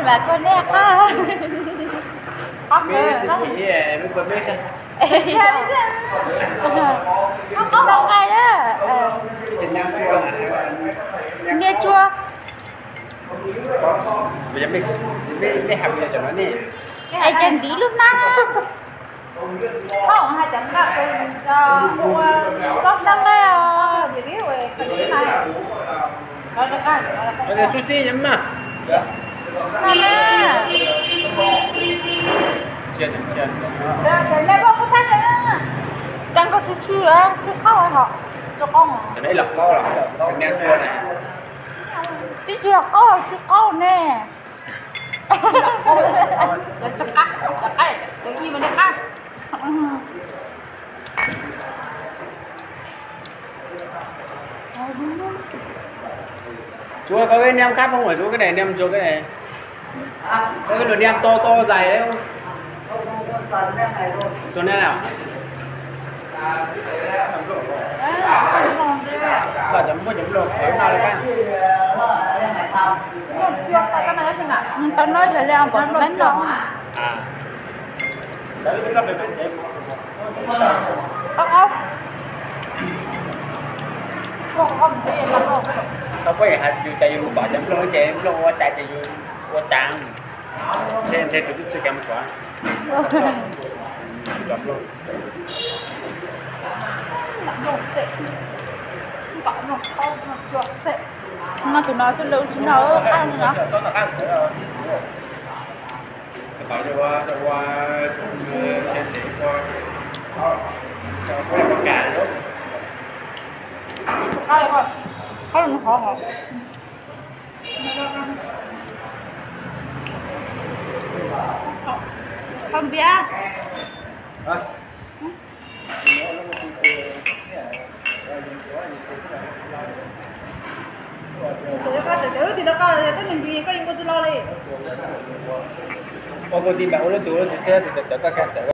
Koj nej qab. Qab kawg. Qab nqaij na. Niaj tsuag. Es ces ntiv lub hnab. Xub xib mas. Cas nkauj tshwm tshwm, tshwm qaub hos. Twb tsis yog qaub, tshwm qaub ne. Tsuav koj niam khab phooj ywg, tsuav koj niam tsuav koj, koj niam to to zais. Tsuav ne. Koj cov muaj cov nplooj qhwv no li koj. Tau no yog li pom peb no. Tau puab hais yus tas yus mus pom cov nplooj ces nplooj ua tas ces yus ua tas. Ntshe tus twb tsis kam mus pom. No tus no xwb lawm, tus no qab no. Qab no hov hov. Qhov npiab. Ua kuv ti npam ua lub tus lub tus xwb, tus tawv koj kag tawv.